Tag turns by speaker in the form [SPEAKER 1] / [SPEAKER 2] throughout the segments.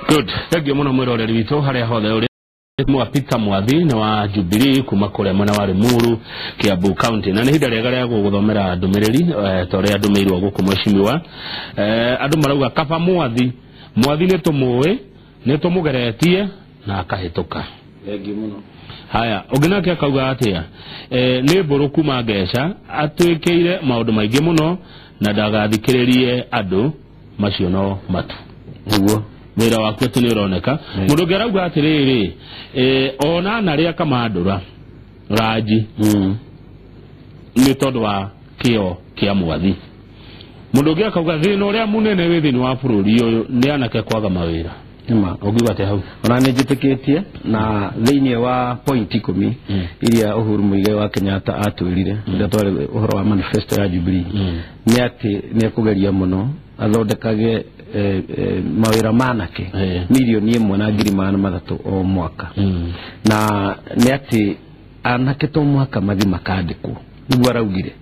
[SPEAKER 1] Good. Thank you muno mwiroreri witũ harĩa hothe ũrĩ. Mwa Peter Mwathi nĩ wa Jubilee kuma kũrĩa mwena wa Limuru, Kiambu County, na nĩ ihinda rĩega rĩa gũgũthomera ndũmĩrĩri ta ũrĩa ndũmĩirwo gũkũ mheshimiwa. Andũ marauga kaba Mwathi, Mwathi nĩ tũmũĩ, nĩ tũmũgeretie na akahĩtũka.
[SPEAKER 2] Thengiũ mũno.
[SPEAKER 1] Haya, ũngĩ nake akauga atĩa? Nĩ mbũrũ kuma Ngeca, atwĩkĩire maũndũ maingĩ mũno na ndagathikĩrĩrie andũ macio no matu.
[SPEAKER 2] Nĩguo.
[SPEAKER 1] Wĩra waku atĩ nĩ ũroneka. Mũndũ ũngĩ arauga atĩrĩrĩ, ona narĩa kamandũra ranji nĩ tondũ wa kĩo kĩa Mwathi. Mũndũ ũngĩ akauga thĩna ũrĩa mũnene wĩ thĩinĩ wa bũrũri ũyũ nĩ anake kwaga mawĩra.
[SPEAKER 2] Nĩma.
[SPEAKER 1] Ũngiuga atĩa hau?
[SPEAKER 2] Ona nĩ njĩtĩkĩtie na thĩinĩ wa point 10 iria Uhuru Muigai wa Kenyatta atwĩrire rĩrĩa twarĩ ũhoro wa manifesto ya Jubilee, nĩ atĩ nĩ ekũgeria mũno athondekage mawĩra ma anake 1,300,000 o mwaka. Na nĩ atĩ anake to mũhaka mathiĩ makandĩkwo, nĩguo araugire.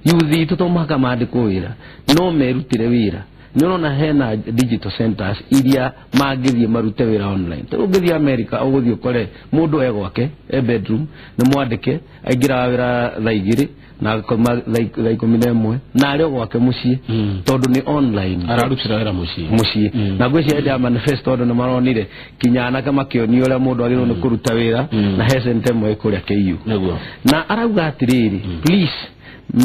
[SPEAKER 2] Youth itũ to mũhaka mandĩkwo wĩra, no merutĩre wĩra. Nĩ ũrona hena digital centers iria mangĩthiĩ marute wĩra online. Ta ũngĩthiĩ America ũgũthiĩ ũkore mũndũ e gwake e bedroom, nĩ mwandĩke, aingĩraga wĩra thaa 2 na akoma thaa 11 na arĩ o gwake mũciĩ, tondũ nĩ online.
[SPEAKER 1] Ararutĩra wĩra mũciĩ.
[SPEAKER 2] Mũciĩ. Na ngwĩciria hĩndĩ ya manifesto andũ nĩ maronire kinya anake makĩonio ũrĩa mũndũ agĩrĩirwo nĩ kũruta wĩra, na he center ĩmwe ĩ kũrĩa KU. Na arauga atĩrĩrĩ, please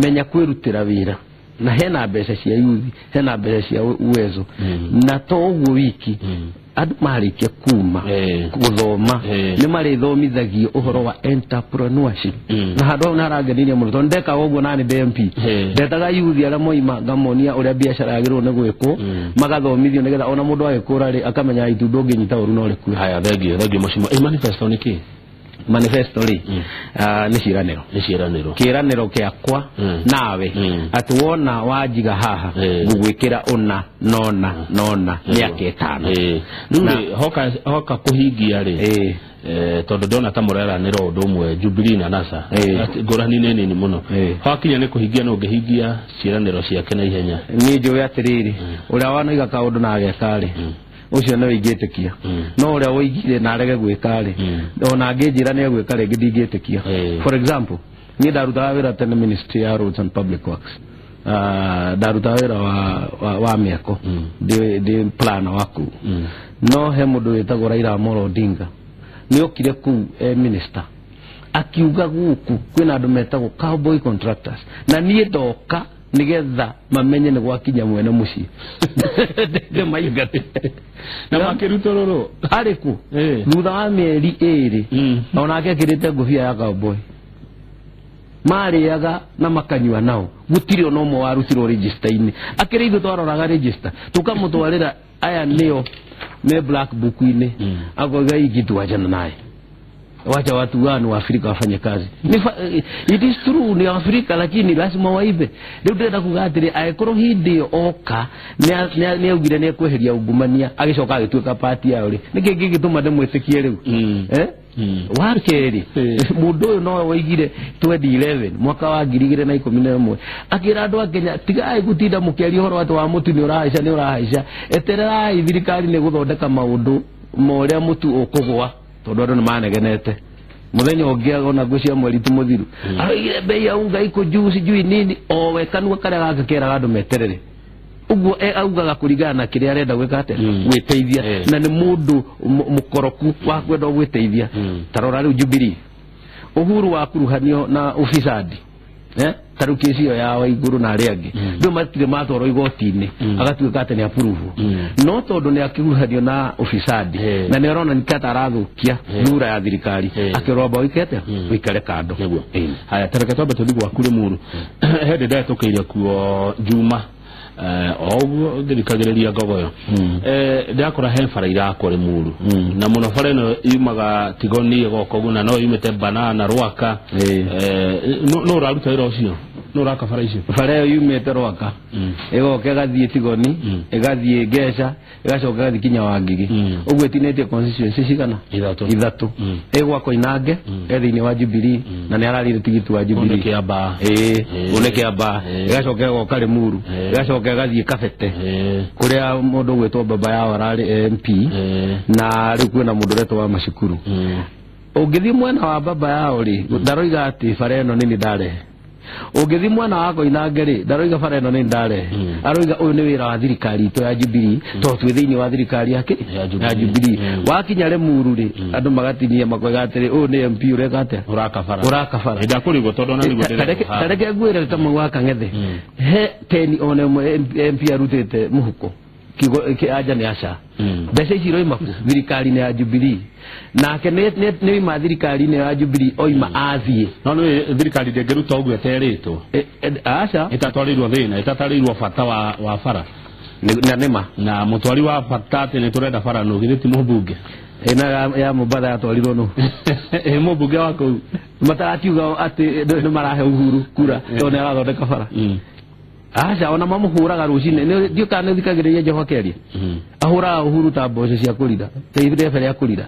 [SPEAKER 2] menya kwĩrutĩra wĩra, na hena mbeca cia youth, hena mbeca cia Uwezo. Na to ũguo wiki, andũ marĩkia kuma gũthoma nĩ marĩthomithagio ũhoro wa entrepreneurship. Na handũ hau nĩ harangenirie mũno tondũ ndekaga ũguo nani ndĩ MP. Ndetaga youth arĩa moima ngamonia ũrĩa biacara yagĩrĩirwo nĩ gwĩkwo, magathomithio nĩgetha ona mũndũ agĩkũra rĩ akamenya itumbĩ ũngĩnyita ũru no rĩkue.
[SPEAKER 1] Haya, thengiũ, thengiũ mheshimiwa. Manifesto nĩ kĩ?
[SPEAKER 2] Manifesto rĩ, nĩ ciĩranĩro.
[SPEAKER 1] Nĩ ciĩranĩro.
[SPEAKER 2] Kĩĩranĩro kĩakwa nawe atĩ wona wanjiga haha ngũgwĩkĩra ũna nona nona mĩaka 5.
[SPEAKER 1] Rĩu rĩ, hoka kũhingia rĩ, tondũ ndona ta mũreranĩra ũndũ ũmwe Jubilee na NASA. Ngũrani nĩ nini mũno. Hakinya nĩ kũhingia, no ũngĩhingia ciĩranĩro ciake na ihenya?
[SPEAKER 2] Niĩ njũĩ atĩrĩrĩ, ũrĩa wanoiga kaũndũ na ageka rĩ, ũcio nĩwe ingĩtĩkia. No ũrĩa woigire na arege gwĩka rĩ, ona angĩnjĩra nĩ egwĩka rĩngĩ ndingĩtĩkia. For example, niĩ ndarutaga wĩra tene Ministry ya Roads and Public Works. Ndarutaga wĩra wa mĩako, ndĩ planner wa kũu. No he mũndũ wĩtagwo Raila Amolo Odinga nĩ okire kũu e minister, akiuga gũkũ kwĩna andũ metagwo cowboy contractors, na niĩ ndoka nĩgetha mamenye nĩ gwakinya mwene mũciĩ ndĩmaingate.
[SPEAKER 1] Na makĩrutũrũrwo.
[SPEAKER 2] Arĩ kũ? Thutha wa mĩeri 2 onake ekĩrĩte ngũbia ya cowboy, marĩaga na makanyua nao, gũtirĩ ona ũmwe warutirwo register-inĩ. Akĩrĩ ithuĩ twaroraga register tũkamũtwarĩra, aya nĩo me black book-inĩ. Akoiga hii kitu wachana naye, wacha watu wanu wa Afrika wafanye kazi. It is true ni Afrika, lakini lazima waibe. Rĩu ndĩrenda kuga atĩrĩ, angĩkorwo hĩndĩ ĩyo oka nĩ augire nĩ ekweheria ungumania, agĩcoka agĩtuĩka party yao rĩ, nĩkĩ kĩngĩtũma ndĩmwĩtĩkie rĩu? Wa kerĩ, mũndũ ũyũ nowe waigire 2011, mwaka wa 2011, akĩra andũ a Kenya, tigai gũtinda mũkĩaria ũhoro atĩ wa mũtu nĩ ũrahaica, nĩ ũrahaica, etererai thirikari nĩ gũthondeka maũndũ ma ũrĩa mũtu ũkũgũa, tondũ andũ nĩ manegenete. Mũthenya ũngĩ ona ngwĩciria mweri ti mũthiru, aroigire bei ya unga iko juu sijui nini, owe kanua karĩa gaka keraga andũ meterere ũguo augaga kũringana na kĩrĩa arenda gwĩka atĩa, gwĩteithia. Na nĩ mũndũ mũkoroku wa kwenda gwĩteithia. Ta rora rĩu Jubilee, Uhuru wakuruhanio na ufisadi, ta rĩu kesi ĩyo ya Waigũrũ na arĩa angĩ, rĩu matirĩ matwarwo igoti-inĩ, agatuĩka atĩ nĩ approve. No tondũ nĩ akĩhuhanio na ufisadi na nĩ arona nĩ ta arathũkia thura ya thirikari, akĩrwo amba ũike atĩa, ũikare kando.
[SPEAKER 1] Nĩguo. Haya, tareke twambe tũthiĩ gwaku Limuru. He ndĩ ndahĩtũkĩire kuo Juma, o ũguo ngĩthikagĩrĩria ngogoyo, ndakora he bara irakwo Limuru, na mũno bara ĩno yumaga Tigoni ĩgoka ũguo, na no yumĩte Banana Rwaka. No ũraruta wĩra ũcio? No raka bara icio.
[SPEAKER 2] Bara ĩyo yumĩte Rwaka ĩgoka ĩgathiĩ Tigoni, ĩgathiĩ Ngeca, ĩgacoka ĩgathiĩ kinya Wangigĩ. Ũguo ĩtinĩtie constituency cigana? Ithatũ. Ĩgwa Koinange e thĩinĩ wa Jubilee na nĩ ararire tigiti wa Jubilee.
[SPEAKER 1] Kũu nĩ Kĩambaa.
[SPEAKER 2] Ĩĩ, kũu nĩ Kĩambaa. Ĩgacoka ĩgoka Limuru, ĩgacoka ĩgathiĩ Kabete kũrĩa mũndũ ũgwĩtwo baba yao ararĩ MP, na rĩu kwĩna mũndũ ũretwo wa Macukuru. Ũngĩthiĩ mwena wa baba yao rĩ, ndaroiga atĩ bara ĩno nĩ ndarehe. Ũngĩthiĩ mwena wa Koinange rĩ, ndaroiga bara ĩno nĩ ndarehe. Aroiga ũyũ nĩ wĩra wa thirikari itũ ya Jubilee, tondũ twĩ thĩinĩ wa thirikari ya ya Jubilee. Wakinya Limuru rĩ, andũ magatinia makoiga atĩrĩ, ũyũ nĩ MP ũreka atĩa?
[SPEAKER 1] Ũraka bara.
[SPEAKER 2] Ũraka bara.
[SPEAKER 1] Ndakũrigwo tondũ ona nĩguo ndĩreka.
[SPEAKER 2] Tareke ngwĩre Kamau wa Kang'ethe, he teni ona ĩmwe MP arutĩte mũhuko. Kiugo anja nĩ aca. Mbeca ici iroima kũ? Thirikari-inĩ ya Jubilee. Nake nĩ oima thirikari-inĩ ya Jubilee, oima athiĩ.
[SPEAKER 1] No nĩ thirikari ndĩngĩruta ũguo ĩterĩtwo.
[SPEAKER 2] Aca.
[SPEAKER 1] Ĩtatwarĩirwo thĩna, ĩtatarĩirwo bata wa bara.
[SPEAKER 2] Na nĩma.
[SPEAKER 1] Na mũtwari wa bata atĩ nĩ tũrenda bara nũ, githĩ ti mũmbunge?
[SPEAKER 2] Ĩna ya Mombatha yatwarirwo nũ?
[SPEAKER 1] Ĩ mũmbunge wa kũu.
[SPEAKER 2] Matarakiuga atĩ nĩ marahe Uhuru kura tondũ nĩ arathondeka bara. Aca, ona mamũhũraga rũcinĩ. Ndiũ kana nĩ ũthikagĩrĩria Njoho akĩaria? Ahũraga Uhuru ta mboco cia kũrira, ta irebe rĩa kũrira.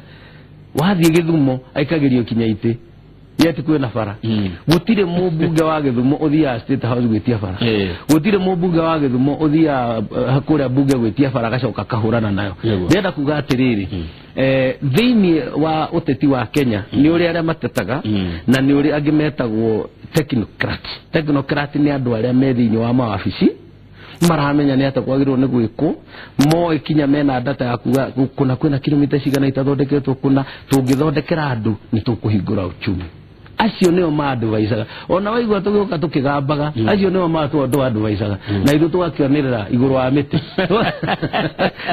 [SPEAKER 2] Wathiĩ Gĩthumo aikagĩrio kinya itĩ, yeti kwĩna bara. Gũtirĩ mũmbunge wa Gĩthumo ũthiaga State House gwĩtia bara. Gũtirĩ mũmbunge wa Gĩthumo ũthiaga kũrĩa mbunge gwĩtia bara agacoka akahũrana nayo. Ndĩrenda kuga atĩrĩrĩ, thĩinĩ wa ũteti wa Kenya nĩ ũrĩ arĩa matetaga na nĩ ũrĩ angĩ metagwo technocrat. Technocrat nĩ andũ arĩa me thĩinĩ wa mawabici maramenya nĩ atĩa kwagĩrĩirwo nĩ gwĩkwo, moĩ kinya mena data ya kuga kũna kwĩna kilomita cigana itathondeketwo kũna, tũngĩthondekera andũ nĩ tũkũhingũra uchumi. Acio nĩo ma-advisaga. Ona waigua tũgĩũka tũkĩgambaga, acio nĩo ma-advisaga. Na ithuĩ tũgakĩonĩrĩra igũrũ wa mĩtĩ.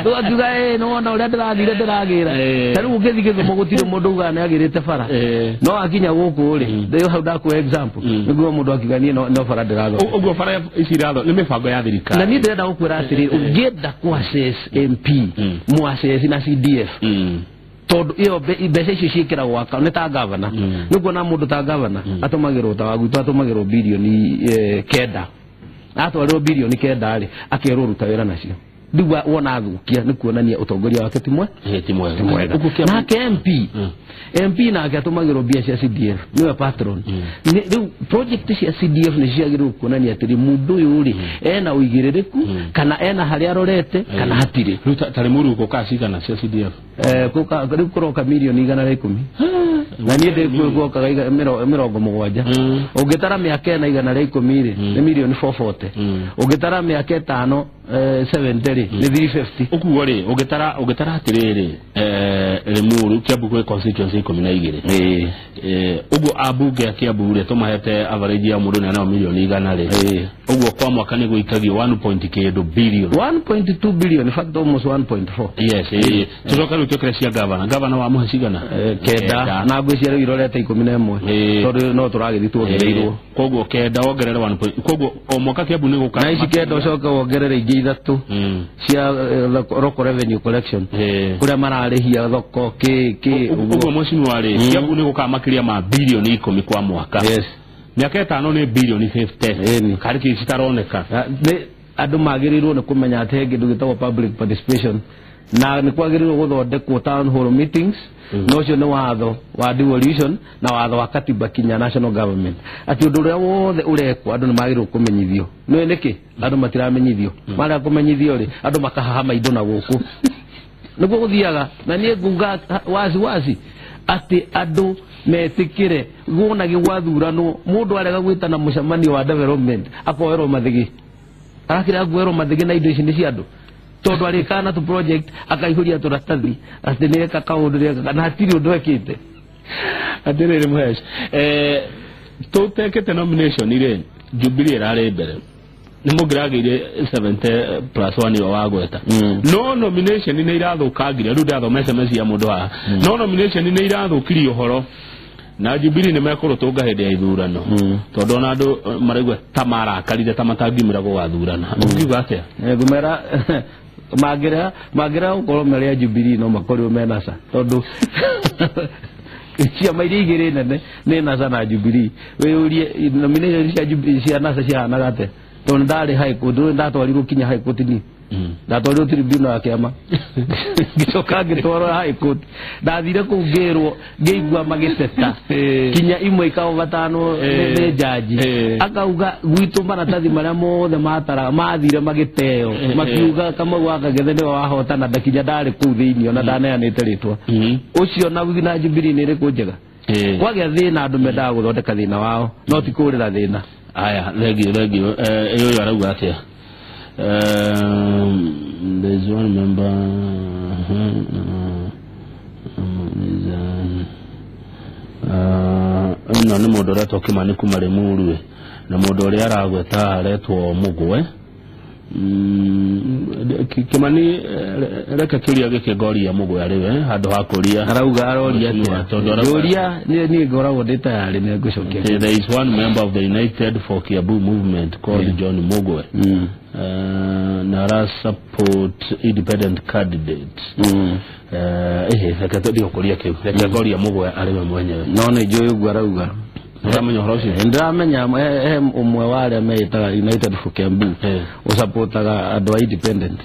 [SPEAKER 2] Tũgakiuga, ĩ, nĩ wona ũrĩa ndĩrathire ndĩragĩra. Ta rĩu ũngĩthiĩ Gĩthumo gũtirĩ mũndũ ugaga nĩ agĩrĩte bara. No akinya gũkũ rĩ, rĩu hau ndakũhe example, nĩguo mũndũ akiuga niĩ no bara ndĩrathondeka.
[SPEAKER 1] Ũguo bara ici iratho nĩ mĩbango ya thirikari.
[SPEAKER 2] Na niĩ ndĩrenda gũkwĩra atĩrĩrĩ, ũngĩenda kũ-assess MP, mũ-assess na CDF. Tondũ ĩyo mbeca icio ciĩkĩragwo account nĩ ta gavana. Nĩ kuona mũndũ ta gavana atũmagĩrwo ta wa gwitũ atũmagĩrwo birioni 9. Atwarĩrwo birioni 9 rĩ, akerwo ruta wĩra nacio. Rĩu wona athũkia nĩ kuonania ũtongoria wake ti mwega. Nake MP, MP nake atũmagĩrwo mbia cia CDF, nĩwe patron. Rĩu project cia CDF nĩ ciagĩrĩirwo kuonania atĩrĩ mũndũ ũyũ rĩ ena ũigĩrĩrĩku kana ena harĩa arorete kana hatirĩ.
[SPEAKER 1] Rĩu ta Limuru gũka cigana cia CDF?
[SPEAKER 2] Rĩu kũroka mirioni 110. Na niĩ ndĩguokaga 70. Ũngĩtara mĩaka ĩna 110 rĩ, nĩ mirioni 440. Ũngĩtara mĩaka ĩtano 70 rĩ, nĩ 350.
[SPEAKER 1] Ũguo rĩ, ũngĩtara atĩrĩrĩ, Limuru Kiambu kwĩ constituency 12. Ũguo ambunge a Kiambu rĩ, tũmahete average ya mũndũ nĩ mirioni 100 rĩ. Ũguo kwa mwaka nĩ gũikagio 1 point kĩndũ billion.
[SPEAKER 2] 1.2 billion, in fact almost 1.4.
[SPEAKER 1] Yes, tũcoke rĩu twĩkĩre cia gavana. Gavana wa mũhe cigana?
[SPEAKER 2] 9. Na ngwĩciria rĩu irorete 11. Tondũ no tũragĩthiĩ tuongereirwo.
[SPEAKER 1] Koguo 9 wongerere 1 point. Koguo o mwaka Kiambu nĩ gũka.
[SPEAKER 2] Na ici 9 ũcoke wongerere ingĩ 3 cia local revenue collection. Kũrĩa mararĩhia thoko kĩ
[SPEAKER 1] ũguo mheshimiwa rĩ, Kiambu nĩ gũka makĩria ma birioni 10 kwa mwaka.
[SPEAKER 2] Yes.
[SPEAKER 1] Mĩaka 5 nĩ birioni 50. Karĩ kĩ citaroneka.
[SPEAKER 2] Andũ magĩrĩirwo nĩ kũmenya atĩ he kĩndũ gĩtagwo public participation na nĩ kwagĩrĩirwo gũthondekwo town hall meetings. Na ũcio nĩ watho wa devolution na watho wa katiba kinya national government, atĩ ũndũ ũrĩa wothe ũrekwo andũ nĩ magĩrĩirwo kũmenyithio. Nĩũĩ nĩkĩ andũ matiramenyithio? Marega kũmenyithio rĩ, andũ makahahama indo na gũkũ. Nĩguo gũthiaga. Na niĩ nguga wazi wazi atĩ andũ metĩkĩre wona gĩgwathuranwo mũndũ arega gwĩtana mũcemanio wa development akoerwo mathĩgĩ, arakĩrega kuoerwo mathĩgĩ na indo ici nĩ cia andũ, tondũ arĩkaga na tũ project akaihũria tũratathi atĩ nĩeka kaũndũ nĩeka na hatirĩ ũndũ ekĩte.
[SPEAKER 1] Atĩrĩrĩ Mũhesh, tũtekĩte nomination rĩ, Jubilee ĩrarĩ mbere, nĩ mũngĩragĩire 70 plus 1 ĩyo wagweta. No nomination nĩ irathũkangirie, rĩu ndathoma SMS ya mũndũ haha. No nomination nĩ irathũkirie ũhoro na Jubilee nĩ mekũrũtũnga hĩndĩ ya ithurano, tondũ ona andũ maraigua ta marakarire ta matangiumĩra gũgathurana. Ũngiuga atĩa?
[SPEAKER 2] Ngũmera mangĩrega gũkorwo marĩ a Jubilee no makorirwo mena ca, tondũ Ciama iria igĩrĩ nene nĩ NASA na Jubilee. Wĩyũrie nomination cia Jubilee cia NASA cihanaga atĩa, tondũ ndarĩ high court, ndatwarirwo kinya high court ni ndatwarirwo tribunal ya kĩama, ngĩcoka ngĩtwarwo high court. Ndathire kũu ngĩrwo, ngĩigua magĩteta kinya imwe ikaovatanwo nĩ jaji, akauga gwitũ maratathi marĩa mothe matara mathire magĩteo, makiuga Kamau wa Kang'ethe nĩwe wahotana, ndakinya ndarĩ kũu thĩinĩ ona ndaneanĩte rĩtwa ũcio. Na Jubilee nĩ ĩrĩkũ njega? Kwagĩa thĩna, andũ mendaga gũthondeka thĩna wao, no ti kũrĩra thĩna.
[SPEAKER 1] Aya, thank you, thank you. Ũyũ arauga atĩa? There's one member ĩno nĩ mũndũ ũretwo Kĩmani kuma Rĩmuru, na mũndũ ũrĩa aragweta aretwo Mũgwe. Kĩmani, reke kĩũria gĩkĩ ngoria Mũgwe arĩ we handũ ha kũria.
[SPEAKER 2] Arauga aroria atĩa? Ngũria niĩ ngoragwo ndĩ tayarĩ nĩ ngũcokia.
[SPEAKER 1] There is one member of the United for Kiambu movement called John Mugwe na ara support independent candidate. Ehe, reke tũthiĩ gũkũria kĩu, reke ngoria Mugwe arĩ we mwenyewe.
[SPEAKER 2] No nĩ njũĩ ũguo arauga.
[SPEAKER 1] Ũramenya ũhoro ũcio?
[SPEAKER 2] Ndĩramenya he ũmwe wa arĩa meĩtaga United for Kiambu ũsupportaga andũ a independent,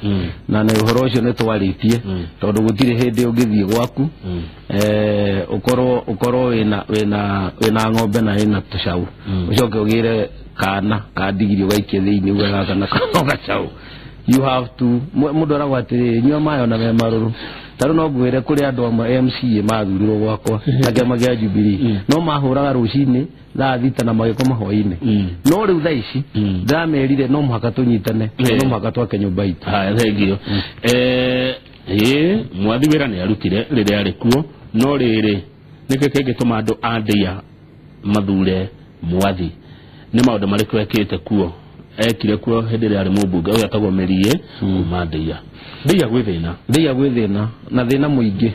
[SPEAKER 2] na nĩ ũhoro ũcio nĩ twarĩtie, tondũ gũtirĩ hĩndĩ ũngĩthiĩ gwaku ũkorwo wĩna ng'ombe na wĩna tũcaũ, ũcoke ũgĩre kana ka ndigiri ũgaikie thĩinĩ uge gaka na no gacaũ. You have to, mũndũ aragwo atĩrĩrĩ, nyua maĩ ona me marũrũ. Tarĩu no ngwĩre kũrĩ andũ amwe MCA mathurirwo gwakwa na kĩama kĩa Jubilee, no mahũraga rũcinĩ thaa 6 na magĩkoma hwainĩ. No rĩu thaa ici ndĩramerire no mũhaka tũnyitane, no mũhaka twake nyũmba itũ.
[SPEAKER 1] Haya, thank you. Ĩ Mwathi wĩra nĩ arutire rĩrĩa arĩ kuo, no rĩrĩ nĩkĩ kĩngĩtũma andũ a ndĩa mathure Mwathi? Nĩ maũndũ marĩkũ ekĩte kuo, ekire kuo hĩndĩ ĩrĩa arĩ mũmbunge? Ũyũ etagwo Mĩriĩ kuma Ndĩia. Ndĩia gwĩ thĩna.
[SPEAKER 2] Ndĩia gwĩ thĩna na thĩna mũingĩ.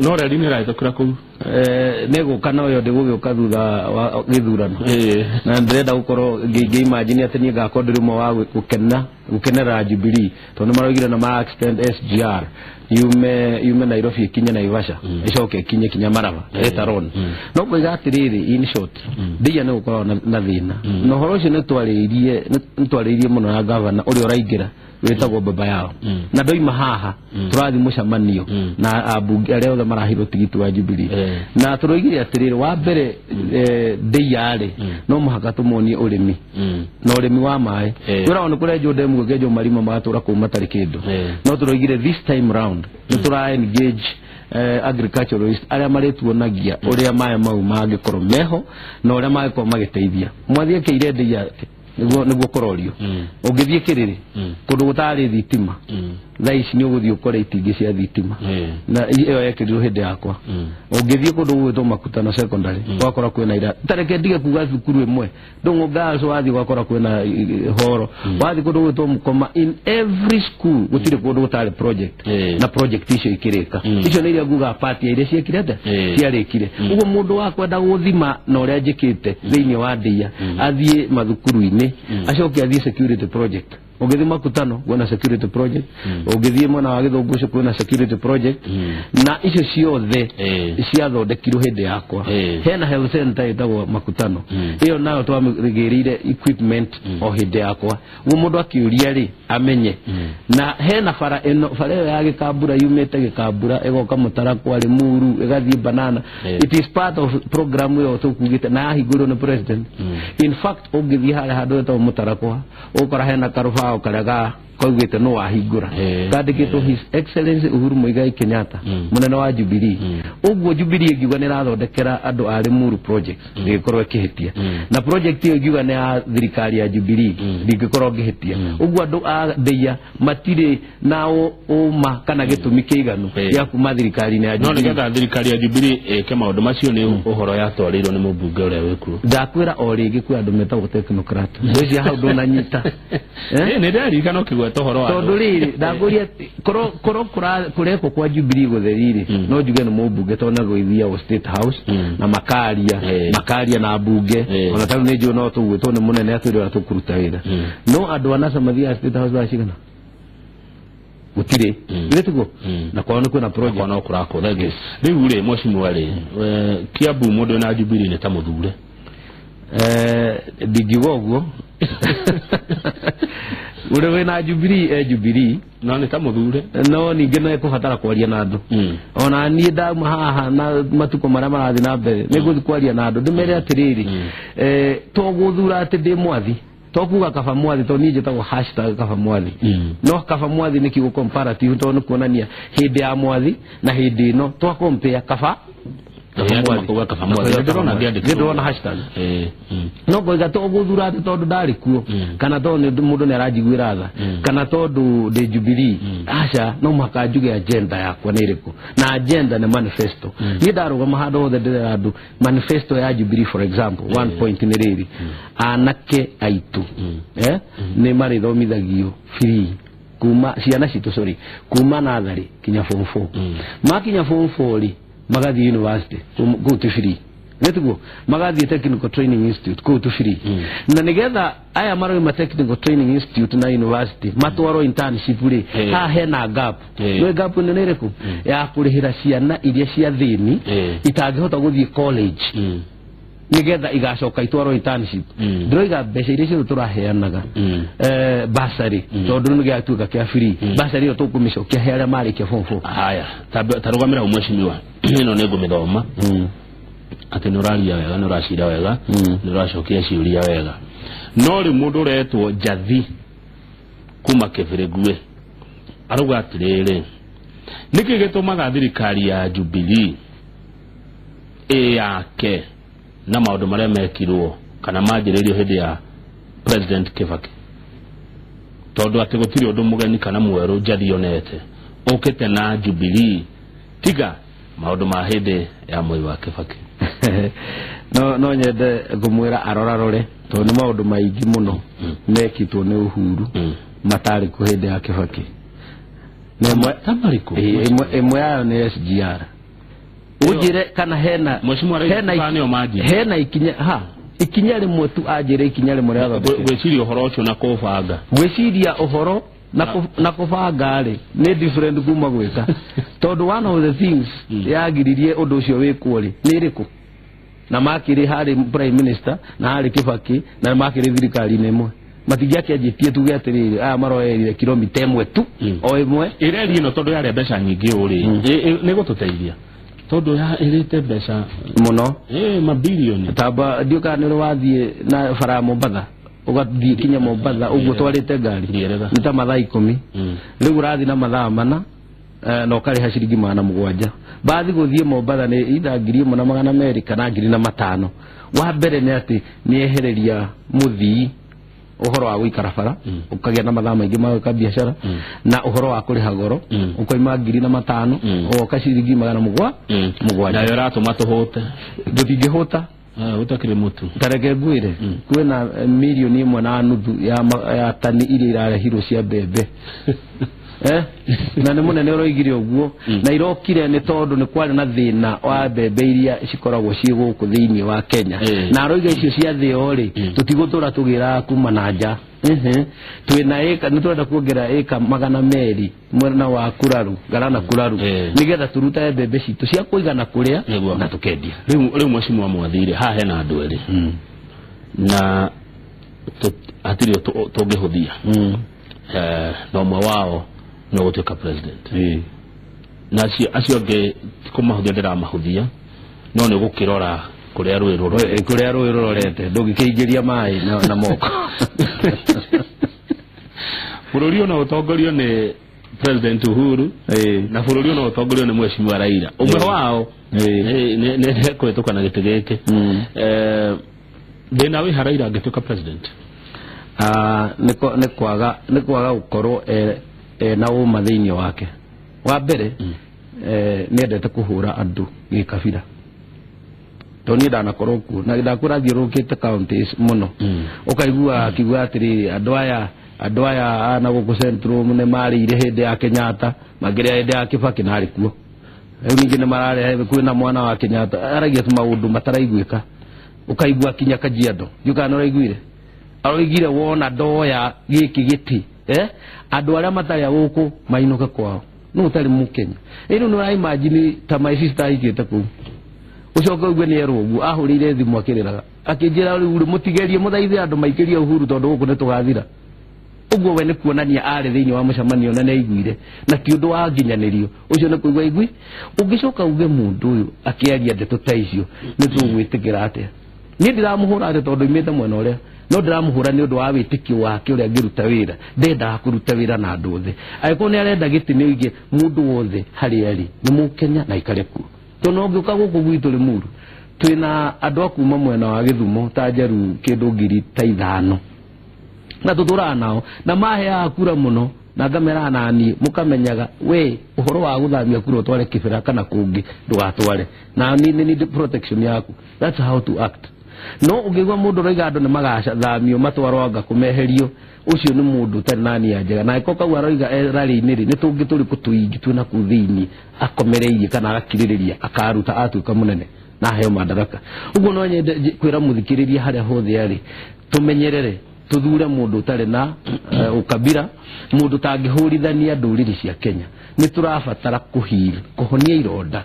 [SPEAKER 1] No reri nĩ ĩrahĩtũkĩra kũu.
[SPEAKER 2] Nĩ gũka no yo ndĩgũgĩũka thutha wa gĩthurano, na ndĩrenda gũkorwo ngĩ imagine atĩ niĩ ngakorwo ndĩ ũmwe wa gũkena gũkenerera Jubilee, tondũ nĩ maraugire na ma extend SGR yume Nairobi ikinye Naivasha, ĩcoke ikinye kinya Maraba later on. No ngoiga atĩrĩrĩ, in short, ndĩia nĩ gũkoragwo na thĩna, na ũhoro ũcio nĩ twarĩirie mũno na gavana ũrĩa ũraingĩra wĩtagwo Baba Yao, na ndoima haha tũrathiĩ mũcemanio na ambunge arĩa othe marahirwo tigiti wa Jubilee, na tũroigire atĩrĩrĩ, wa mbere, ndĩia-rĩ, no mũhaka tũmonie ũrĩmi na ũrĩmi wa maĩ. Twĩragwo nĩ kũrenjwo ndemu, gũkenjwo marima, magatũra kũu matarĩ kĩndũ. No tũroigire this time round nĩ tũra engage agriculturalist arĩa marĩtuonagia ũrĩa maĩ mau mangĩkorwo meho na ũrĩa mangĩkorwo magĩteithia. Mwathi ekĩire ndĩia nĩguo kũrorio. Ũngĩthiĩ Kĩrĩrĩ, kũndũ gũtarĩ thitima, thaa ici nĩ ũgũthiĩ ũkore itingĩ cia thitima, na ĩyo yekĩrirwo hĩndĩ yakwa. Ũngĩthiĩ kũndũ gũgwĩtwo Makutano Secondary, ũgakora kwĩna ira tareke ndige kuga thukuru ĩmwe, Ndũng'ũ Girls, wathiĩ ũgakora kwĩna horo, wathiĩ kũndũ gũgwĩtwo Mũkoma, in every school gũtirĩ kũndũ gũtarĩ project, na project icio ikĩrĩka. Icio nĩ iria nguga party ya iria ciekire atĩa, ciarĩkire. Ũguo mũndũ wa kwenda gũthima na ũrĩa njĩkĩte thĩinĩ wa ndĩia, athiĩ mathukuru-inĩ, acoke athiĩ security project. Ũngĩthiĩ Makutano kwĩna security project, ũngĩthiĩ mwena wa Gĩthũngũ ũcio kwĩna security project, na icio ciothe ciathondekirwo hĩndĩ yakwa. Hena health center ĩtagwo Makutano, ĩyo nayo twamĩgĩrĩire equipment o hĩndĩ yakwa. Ũguo mũndũ akĩũria rĩ, amenye na hena bara ĩno, bara ĩyo ya Gĩkambura, yumĩte Gĩkambura ĩgoka Mũtarakwa, Limuru, ĩgathiĩ Banana. It is part of program ĩyo tũkugĩte na yahingũrwo nĩ president. In fact, ũngĩthiĩ harĩa handũ hetagwo Mũtarakwa, ũgũkora hena karũbaũ karĩa ga kaugĩte no wahingũra, kandĩkĩtwo His Excellency Uhuru Muigai Kenyatta, mũnene wa Jubilee. Ũguo Jubilee ĩngiuga nĩ ĩrathondekera andũ a Limuru projects, ndĩgĩkorwo ĩkĩhĩtia, na project ĩyo ĩngiuga nĩ ya thirikari ya Jubilee, ndingĩkorwo ngĩhĩtia. Ũguo andũ a ndĩia matirĩ na ũma kana gĩtũmi kĩiganu gĩa kuma thirikari-inĩ ya
[SPEAKER 1] No
[SPEAKER 2] Jubilee.
[SPEAKER 1] nĩgetha thirikari ya Jubilee ĩke maũndũ macio, nĩ ũhoro yatwarĩirwo nĩ mũmbunge ũrĩa wĩkuo.
[SPEAKER 2] Ndakwĩra o rĩngĩ, kwĩ andũ metagwo technocrat, ngwĩciria hau ndũnanyita. Eh?
[SPEAKER 1] Nĩ ndĩraririkana ũkĩgweta ũhoro wa
[SPEAKER 2] Tondũ rĩrĩ, ndakũria korwo kũrekwo kwa Jubilee gũtheri-rĩ, no njuge nĩ mũmbunge, tondũ nagũithiagwo State House na makaria, makaria na mbunge. Ona tarĩu nĩ njũĩ no tũgwĩtwo nĩ mũnene atwĩre ũrĩa tũkũruta wĩra. No andũ a NASA mathiaga State House thaa cigana? Gũtirĩ. Githĩ tiguo? Na kwao nĩ kwĩna project.
[SPEAKER 1] Kwa no kũrakwo thengi. Rĩu rĩ, mheshimiwa rĩ, Kiambu mũndũ wĩna Jubilee nĩ ta mũthure?
[SPEAKER 2] Ndingiuga ũguo. Ũrĩa wĩna Jubilee e Jubilee.
[SPEAKER 1] No nĩ ta mũthure.
[SPEAKER 2] No ningĩ no ekũbatara kwaria na andũ. Ona niĩ ndauma haha na matukũ marĩa marathiĩ na mbere nĩ ngũthiĩ kwaria na andũ ndĩmere atĩrĩrĩ, to gũthura atĩ ndĩ Mwathi, to kuga kaba Mwathi, to niĩ njĩtagwo hashtag kaba Mwathi. No kaba Mwathi nĩ kiugo comparative, tondũ nĩ kuonania hĩndĩ ya Mwathi na hĩndĩ ĩno twa compare kaba.
[SPEAKER 1] Andũ makauga kaba Mwathi. Ndĩrona ngĩandĩkĩrwo.
[SPEAKER 2] Ndĩrona hashtag. No ngoiga to gũthura atĩ tondũ ndarĩ kuo, kana tondũ mũndũ nĩ aranjiguĩra tha, kana tondũ ndĩ Jubilee. Aca, no mũhaka njuge agenda yakwa nĩ ĩrĩkũ, na agenda nĩ manifesto. Niĩ ndarũgama handũ hothe ndĩrera andũ manifesto ya Jubilee. For example, one point nĩ rĩrĩ, anake aitũ nĩ marĩthomithagio free kuma ciana citũ, sorry, kuma natharĩ kinya form 4. Makinya form 4 rĩ, magathiĩ university kũu ti free, nĩtiguo? Magathiĩ Technical Training Institute kũu tu free. Na nĩgetha aya marauma Technical Training Institute na university matwarwo internship rĩ, haha hena gap. Nĩ gap ĩno nĩ ĩrĩkũ? Ya kũrĩhĩra ciana iria cia thĩni itangĩhota gũthiĩ college, nĩgetha igacoka itwarwo internship. Ndĩroiga mbeca iria ciothe tũraheanaga, bursary, tondũ nĩ gĩatuĩka kĩa free, bursary ĩyo tũkũmĩcokia he arĩa marĩkia form 4.
[SPEAKER 1] Haya, ta rũgamĩra hau, mheshimiwa. Ĩno nĩ ngũmĩthoma atĩ nĩ ũraria wega, nĩ ũracira wega, nĩ ũracokia ciũria wega, no rĩu mũndũ ũretwo Njathi kuma Kĩbĩrĩngue arauga atĩrĩrĩ, nĩkĩ gĩtũmaga thirikari ya Jubilee ĩ yake na maũndũ marĩa mekirwo kana manjĩrĩirio hĩndĩ ya President Kibaki, tondũ atĩ gũtirĩ ũndũ mũgeni kana mwerũ Njathi onete ũkĩte na Jubilee tiga maũndũ ma hĩndĩ ya Mwai wa Kibaki?
[SPEAKER 2] No nyende ngũmwĩra arorarore, tondũ nĩ maũndũ maingĩ mũno mekĩtwo nĩ Uhuru matarĩ kuo hĩndĩ ya Kibaki. Na ĩmwe
[SPEAKER 1] Ta marĩkũ?
[SPEAKER 2] Ĩmwe yayo nĩ SGR. Ũnjĩre kana hena
[SPEAKER 1] Mheshimiwa Rais,
[SPEAKER 2] hena
[SPEAKER 1] kana nĩyo manjia?
[SPEAKER 2] Hena ikinya ha ikinya rĩmwe tu, anjĩre ikinya rĩmwe rĩathondekirwo.
[SPEAKER 1] Gwĩciria ũhoro ũcio na kũbanga.
[SPEAKER 2] Gwĩciria ũhoro na kũbanga rĩ, nĩ different kuma gwĩka, tondũ one of the things yagiririe ũndũ ũcio wĩkwo rĩ, nĩ ĩrĩkũ? Na makĩrĩ harĩ prime minister na harĩ Kibaki na makĩrĩ thirikari-inĩ ĩmwe, matingĩakĩanjĩtie tuge atĩrĩrĩ, aya maroerire kilomita ĩmwe tu, o ĩmwe.
[SPEAKER 1] Ĩreri ĩno tondũ yarĩa mbeca nyingĩ ũũ rĩ, nĩ gũtũteithia, tondũ ĩrĩte mbeca
[SPEAKER 2] mũno.
[SPEAKER 1] Mabilioni.
[SPEAKER 2] Tamba ndiũ kana nĩ ũrĩ wathiĩ na bara ya Mombatha, ũgathiĩ kinya Mombatha ũguo twarĩte ngari?
[SPEAKER 1] Ndierega.
[SPEAKER 2] Nĩ ta mathaa 10. Rĩu ũrathiĩ na mathaa 4, na ũkarĩha ciringi 700. Bathi gũthiĩ Mombatha nĩ itha 1,200 kana 1,500. Wa mbere nĩ atĩ nĩ ehereria mũthii ũhoro wa gũikara bara, ũkagĩa na mathaa maingĩ ma gwĩka biacara, na ũhoro wa kũrĩha goro, ũkoima 1,500 ũgoka ciringi magana mũgwanja.
[SPEAKER 1] Nayo ĩratũma tũhũte.
[SPEAKER 2] Tũtingĩhũta.
[SPEAKER 1] Ũtakĩrĩ mũtu.
[SPEAKER 2] Tareke ngwĩre, kwĩna 1.5 million ya tani iria irarehirwo cia mbembe, na nĩ mũnene ũroigire ũguo, na irokire nĩ tondũ nĩ kwarĩ na thĩna wa mbembe iria cikoragwo ciĩ gũkũ thĩinĩ wa Kenya. Na aroiga icio cia thĩo rĩ, tũtigũtũra tũgĩraga kuma na nja. Twĩna ĩka, nĩ tũrenda kuongerera ĩka 200 mwena wa Kuraru, Garana Kuraru, nĩgetha tũrutage mbembe citũ cia kũigana kũrĩa na tũkendia.
[SPEAKER 1] Rĩu mheshimiwa Mwathire, haha hena andũ erĩ na hatirĩ tũngĩhũthia. Na ũmwe wao nĩ ũgũtuĩka president, na acio angĩ ti kũmahũthia ndĩramahũthia, no nĩ gũkĩrora kũrĩa rũĩ rũrorete.
[SPEAKER 2] Kũrĩa rũĩ rũrorete, ndũngĩkĩingĩria maĩ na moko.
[SPEAKER 1] Bũrũri ũno ũtongorio nĩ President Uhuru na bũrũri ũno ũtongorio nĩ Mheshimiwa Raila. Ũmwe wao nĩ kũhĩtũka na gĩtĩ gĩkĩ. Thĩna wĩ ha Raila angĩtuĩka president?
[SPEAKER 2] Ah, nĩ kwaga gũkorwo na ũma thĩinĩ wake. Wa mbere, nĩ endete kũhũra andũ gĩkabira, tondũ niĩ ndanakorwo kuo na ndakwĩra thiũrũrũkĩte counties mũno, ũkaigua akiuga atĩrĩrĩ, andũ aya a na gũkũ Central nĩ marĩire hĩndĩ ya Kenyatta, makĩrĩa hĩndĩ ya Kibaki na arĩ kuo. Rĩu ningĩ nĩ mararehe kwĩna mwana wa Kenyatta, aragia tu maũndũ mataraiguĩka. Ũkaigua kinya Kajiado, ndiũ kana nĩ ũraiguire, aroigire wona ndoya gĩkĩ gĩtĩ Andũ arĩa matarĩ a gũkũ mainũke kwao. No ũtarĩ mũkenya. Rĩu nĩ ũra imagine ta my sister aikĩte kũu. Ũcoke ũigue nĩ erwo ũguo, ahũrĩire thimũ akĩrĩraga. Akĩnjĩra rĩu rĩ, mũtigerie mũthaithe andũ maikĩrie Uhuru tondũ gũkũ nĩ tũgathira. Ũguo we nĩ kuonania arĩ thĩinĩ wa mũcemanio na nĩ aiguire, na ti ũndũ wa nginyanĩrio. Ũcio nĩ kũigua aigui. Ũngĩcoka uge mũndũ ũyũ akĩaria ndeto ta icio, nĩ tũgwĩtĩkĩra atĩa? Niĩ ndiramũhũra atĩ tondũ oimĩte mwena ũrĩa, no ndiramũhũra nĩ ũndũ wa wĩtĩkio wake ũrĩa angĩruta wĩra. Ndendaga kũruta wĩra na andũ othe. Angĩkorwo nĩ arenda gĩtĩ nĩ oige mũndũ wothe harĩa arĩ nĩ mũkenya na aikare kuo. Tondũ ũngĩũka gũkũ gwitũ Limuru, twĩna andũ a kuma mwena wa Gĩthumo ta Njaru kĩndũ 5,000. Na tũtũraga nao na maheaga kura mũno, na ngameraga na niĩ mũkamenyaga we ũhoro wa gũthamia kura ũtware Kĩbĩra kana kũngĩ ndũgatware, na niĩ nĩ need protection yaku. That's how to act. No ũngĩigua mũndũ ũroiga andũ nĩ magathamio matwarwo anga kũmeherio, ũcio nĩ mũndũ ũtarĩ na nia njega. Na angĩkorwo kau aroiga rarĩ-inĩ rĩ, nĩ tũngĩ tũrĩkũ tũingĩ twĩna kũu thĩinĩ akomereirie kana agakirĩrĩria akaruta atuĩka mũnene na aheo madaraka. Ũguo no nyende kwĩra mũthikĩrĩria harĩa hothe arĩ, tũmenyerere tuthure mundu utari na ukabira, mundu tangihurithania nduriri cia Kenya. Ni turabatara kuheal, kuhonia ironda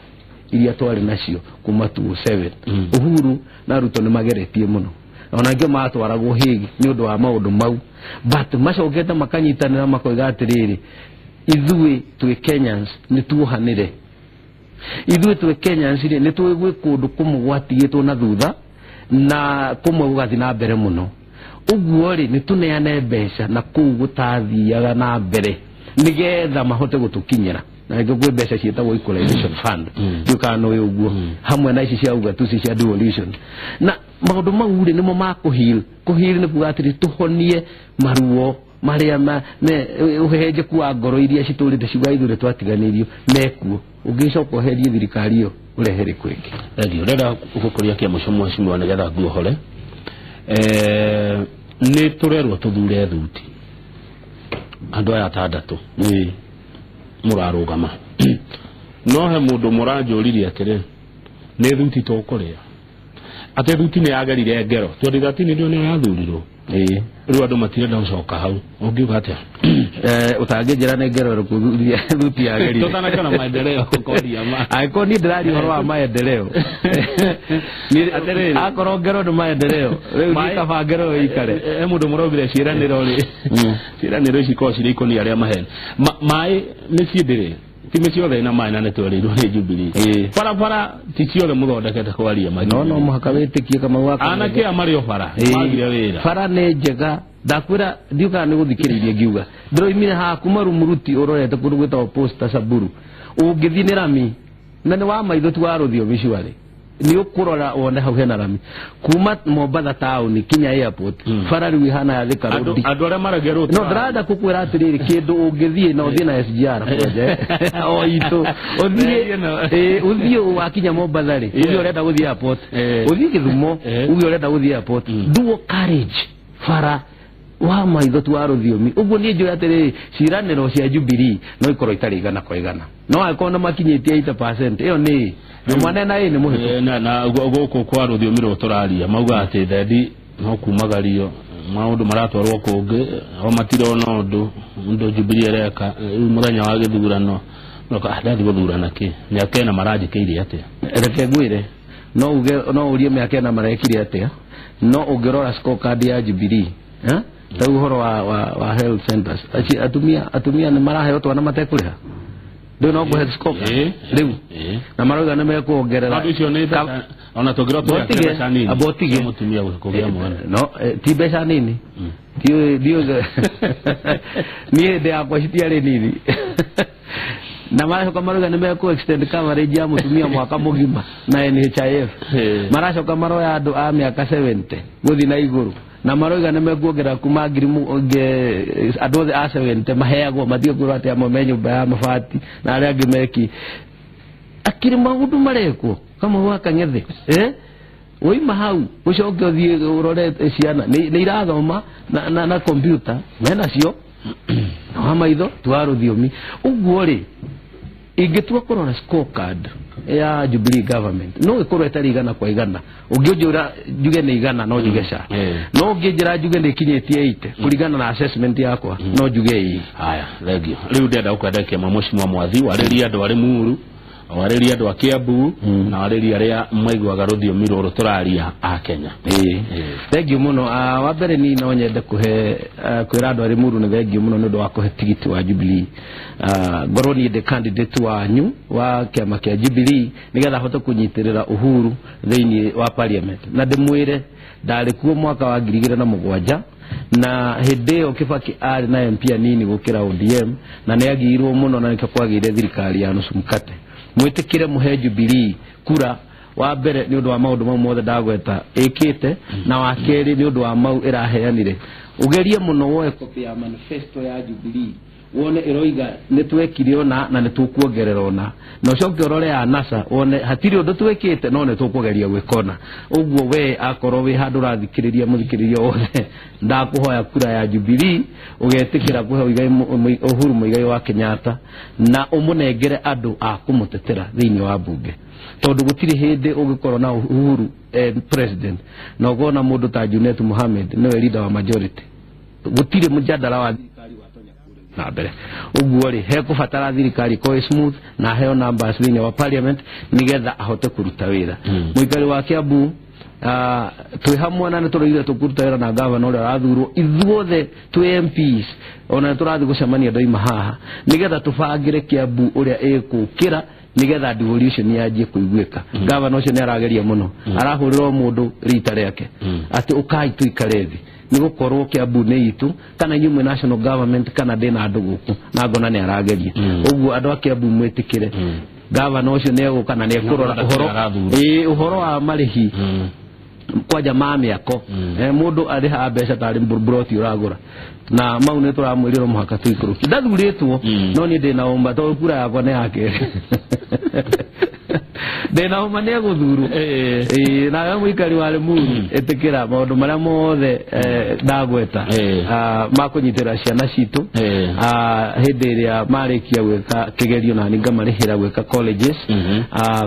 [SPEAKER 2] iria twari nacio kuma 2007. Uhuru na Ruto ni mageretie muno, ona angĩ matwaragwo Hague ni undu wa maundu mau, but macokete makanyitanĩra makoiga atiriri, ithuĩ twĩ Kenyans nĩ tuohanĩre, ithuĩ twĩ Kenyans rĩ nĩ tũĩ gwĩ kũndũ kũmwe gwatigĩtwo na thutha na kũmwe gũgathiĩ na mbere mũno. Ũguo rĩ nĩ tũneane mbeca na kũu gũtathiaga na mbere nĩgetha mahote gũtũkinyĩra. Na nĩkĩo kwĩ mbeca ciĩtagwo equalization fund, ndiũĩ kana nĩ ũĩ ũguo, hamwe na ici cia ugatuzi cia devolution. Na maũndũ mau rĩ nĩmo ma kũheal. Kũheal nĩ kuga atĩrĩ tũhonie maruo marĩa me ũhehenjeku wa ngoro iria citũrĩte ciuga ithuĩ twatiganĩirio mekuo. Ũngĩcoka ũherie thirikari ĩyo ũrehe rĩkũ ĩngĩ.
[SPEAKER 1] Thengiũ. Ũrenda gũkũria kĩa mũico mheshimiwa nĩgetha nguohore. Nĩ tũrerwo tũthure thuti andũ aya atandatũ mũrarũgama, no he mũndũ mũranjũririe atĩrĩ, nĩ thuti tũkũrĩa? Atĩ thuti nĩ yagerire ngero 2013 nĩyo nĩyo yathurirwo. Rĩu andũ matirenda gũcoka hau, ũngiuga atĩa?
[SPEAKER 2] Ũtangĩnjĩra nĩ ngero ĩrĩkũ thuti yagerire.
[SPEAKER 1] Tũtanakĩona maendeleo koria ma.
[SPEAKER 2] Angĩkorwo niĩ ndĩraria ũhoro wa maendeleo,
[SPEAKER 1] Atĩrĩrĩ.
[SPEAKER 2] akorwo ngero nĩ maendeleo, rĩu niĩ kaba ngero ĩyo ĩikare.
[SPEAKER 1] He mũndũ mũraugire ciĩranĩro rĩ, ciĩranĩro ici ikoragwo cirĩ ikũnia rĩa maheni. Maĩ mĩciĩ ndĩrĩ, ti mĩciĩ yothe ĩna maĩ na nĩ twerĩirwo nĩ Jubilee. Barabara ti ciothe mũthondekete kwaria ma.
[SPEAKER 2] No no mũhaka wĩtĩkie Kamau wa
[SPEAKER 1] Anake aya marĩ o bara, magire wĩra.
[SPEAKER 2] Bara nĩ njega, ndakwĩra ndiũĩ kana nĩ gũthikĩrĩirie ngiuga. Ndĩroimire haha kuma Rumuruti ũrorete kũndũ gwĩtagwo Posta Samburu. Ũngĩthiĩ nĩ rami, na nĩ wa maitho ti wa rũthiomi surely. Nĩ ũkũrora wone hau hena rami. Kuma Mombatha taũni kinya airport, bara rĩu ĩhana ya Thika Road.
[SPEAKER 1] Andũ arĩa maragia road.
[SPEAKER 2] No ndĩrenda kũkwĩra atĩrĩrĩ, kĩndũ ũngĩthiĩ na ũthiĩ na SGR kwanja, o itũ. Ũthiĩ, ũthiĩ wakinya Mombatha rĩ, uge ũrenda gũthiĩ airport. Ũthiĩ Gĩthumo, uge ũrenda gũthiĩ airport. Dual carriage bara wa maitho tu wa rũthiomi. Ũguo niĩ njũĩ atĩrĩrĩ, ciĩranĩro cia Jubilee no ikorwo itarĩ igana kwa igana, no angĩkorwo nĩ makinyĩtie 80%, ĩyo nĩ na mwanena ĩ nĩ mũhĩtũku.
[SPEAKER 1] Na gũkũ kwa rũthiomi rũrũ tũraria maugaga atĩ thendi no kumagario maũndũ maratwarwo kũngĩ, o matirona ũndũ ũndũ Jubilee ĩreka. Rĩu mũthenya wa gĩthurano ndathi gũthurana kĩ mĩaka ĩna maranjĩkĩire atĩa?
[SPEAKER 2] Reke ngwĩre, no uge, no ũrie mĩaka ĩna marekire atĩa, no ũngĩrora scorecard ya Jubilee, ta ũhoro wa health centers, atumia nĩ maraheo twana matekũrĩha. Rĩu no ngũhe scorecard rĩu, na marauga nĩ mekuongerera.
[SPEAKER 1] Andũ icio nĩ mbeca, ona tũngĩrora tũrĩa mbeca nini.
[SPEAKER 2] Amba ũtige.
[SPEAKER 1] Cia mũtumia kũgĩa mwana.
[SPEAKER 2] No, ti mbeca nini. Ndiũĩ niĩ hĩndĩ yakwa citiarĩ nini. Na maracoka marauga nĩ mekũ extend coverage ya mũtumia mwaka mũgima na NHIF. Maracoka maroya andũ a mĩaka 70 gũthiĩ na igũrũ, na marauga nĩ mekuongerera kuma ngiri andũ othe a 70 maheagwo, matige kwĩrwo atĩ amwe me nyũmba ya mabati na arĩa angĩ meki. Akĩrĩ maũndũ marekwo kamwe gwa kang'ethe. Woima hau ũcoke ũthiĩ ũrore ciana nĩ irathoma na computer menacio, na wa maitho ti wa rũthiomi. Ũguo rĩ Ingĩtua kũrora scorecard ya Jubilee government no ĩkorwo ĩtarĩ 100 kwa 100. Ũngĩnjũra njuge nĩ 100 no njuge ca, no ũngĩnjĩra njuge nĩ ĩkinyĩtie 80 kũringana na assessment yakwa no njuge ĩĩ.
[SPEAKER 1] Haya, thank you. Rĩu ndĩrenda gũkwendekia mheshimiwa Mwathi, warĩrie andũ arĩ Muru, warĩrie andũ a Kiambu, na warĩrie arĩa maiguaga rũthiomi rũrũ tũraria a Kenya.
[SPEAKER 2] Ĩĩ, thank you mũno. Wa mbere ni no nyende kũhe kwĩra andũ arĩ Muru nĩ thank you mũno nĩ ũndũ wa kũhe tigiti wa Jubilee. Ngorwo niĩ ndĩ candidate wanyu wa kĩama kĩa Jubilee nĩgetha hote kũnyitĩrĩra Uhuru thĩinĩ wa parliament, na ndĩmwĩre ndarĩ kuo mwaka wa 2007 na hĩndĩ ĩyo Kibaki arĩ na MP anini gũkĩra ODM, na nĩ agiirwo mũno na nĩkĩo kwagĩire thirikari ya nusu mkate. Mwĩtĩkĩre mũhe Jubilee kura, wa mbere nĩ ũndũ wa maũndũ mau mothe ndagweta ĩkĩte, na wa kerĩ nĩ ũndũ wa mau ĩraheanire. Ũgerie mũno woe copy ya manifesto ya Jubilee wone ĩroiga nĩ twekire ona na nĩ tũkuongerera ona, na ũcoke ũrore ya NASA wone hatirĩ ũndũ twĩkĩte no nĩ tũkũgeria gwĩka ona. Ũguo we akorwo wĩ handũ ũrathikĩrĩria mũthikĩrĩria wothe, ndakũhoya kura ya Jubilee ũgetĩkĩra kũhe Uhuru Muigai wa Kenyatta na ũmũnengere andũ a kũmũtetera thĩinĩ wa bunge, tondũ gũtirĩ hĩndĩ ũngĩkorwo na Uhuru president na ũkorwo na mũndũ ta Junet Mohamed nĩwe leader wa majority. Gũtirĩ mũjadala wa thirikari watonya na mbere. Ũguo rĩ, hekũbatara thirikari ĩkorwo ĩ smooth na heo numbers thĩinĩ wa parliament nĩgetha ahote kũruta wĩra. Mũikari wa Kiambu, twĩ hamwe na nĩ tũroigire tũkũruta wĩra na gavana ũrĩa ũrathurwo, ithuothe twĩ MPs ona nĩ tũrathiĩ gũcemania ndoima haha nĩgetha tũbangĩre Kiambu ũrĩa ĩgũkĩra nĩgetha devolution yanjie kũiguĩka. Gavana ũcio nĩ arageria mũno, arahũrĩra o mũndũ rita rĩake atĩ ũkai tũikare thĩ, nĩ gũkorwo Kiambu nĩ itũ, kana inyuĩ mwĩ national government kana ndĩna andũ gũkũ, na ngona nĩ arageria. Ũguo andũ a Kiambu mwĩtĩkĩre gavana ũcio nĩ egũka na nĩ ekũrora ũhoro, ũhoro wa marĩhi kwanja ma mĩako. Mũndũ arĩhaga mbeca tarĩ mburoti ũragũra, na mau nĩ tũramwĩrĩra mũhaka tũikũrũkie. Ndathurĩtwo no niĩ ndĩna ũma tondũ kura yakwa nĩ ya kerĩ, ndĩna ũma nĩ egũthurwo. Nawe mũikari wa Limuru, ĩtĩkĩra maũndũ marĩa mothe ndagweta ma kũnyitĩrĩra ciana citũ hĩndĩ ĩrĩa marĩkia gwĩka kĩgerio, na nĩ ngamarĩhĩra gwĩka colleges,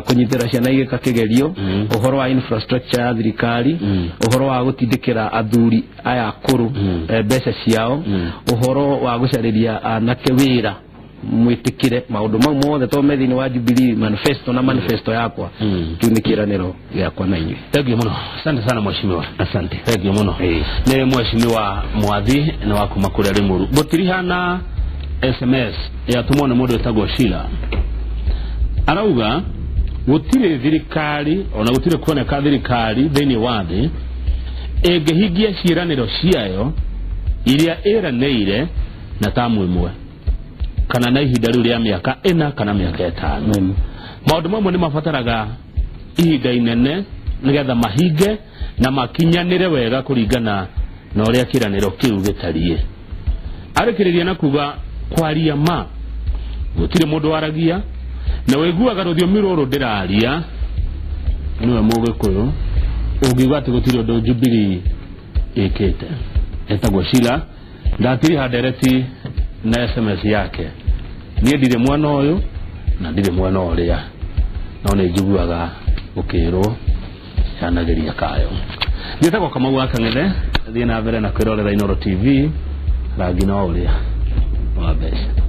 [SPEAKER 2] kũnyitĩrĩra ciana igĩka kĩgerio, ũhoro wa infrastructure ya thirikari, ũhoro wa gũtindĩkĩra athuri aya akũrũ mbeca ciao, ũhoro wa gũcarĩria anake wĩra. Mwĩtĩkĩre maũndũ mau mothe tondũ me thĩinĩ wa Jubilee manifesto na manifesto yakwa. Kĩu nĩ kĩĩranĩro gĩakwa na inyuĩ.
[SPEAKER 1] Thank you mũno, asante sana mheshimiwa.
[SPEAKER 2] Asante.
[SPEAKER 1] Thank you mũno. Nĩ mheshimiwa Mwathi nĩ wa kuma kũrĩa Limuru. Gũtiriha na SMS yatũmwo nĩ mũndũ wĩtagwo Sheila, arauga gũtirĩ thirikari ona gũtirĩ kuoneka thirikari thĩinĩ wa thĩ ĩngĩhingia ciĩranĩro ciayo iria ĩranĩire na tamu ĩmwe kana na ihinda rĩu rĩa mĩaka 4 kana mĩaka 5. Maũndũ mamwe nĩ mabataraga ihinda inene nĩgetha mahinge na makinyanĩre wega kũringana na ũrĩa kĩranĩro kĩu gĩtariĩ. Arĩkĩrĩria na kuga kwaria ma gũtirĩ mũndũ waragia na wĩiguaga rũthiomi rũrũ ndĩraria nĩwe Mũgĩkũyũ ũngiuga atĩ gũtirĩ ũndũ Jubilee ĩkĩte. Etagwo Sheila, ndatiriha ndereti na SMS yake. Niĩ ndirĩ mwena ũyũ na ndirĩ mwena ũrĩa, no nĩ njiguaga ũkĩrwo yanagĩria kayo. Njĩtagwo Kamau wa Kang'ethe, thiĩ na mbere na kwĩrorera Inooro TV, rangi no ũrĩa wa mbeca.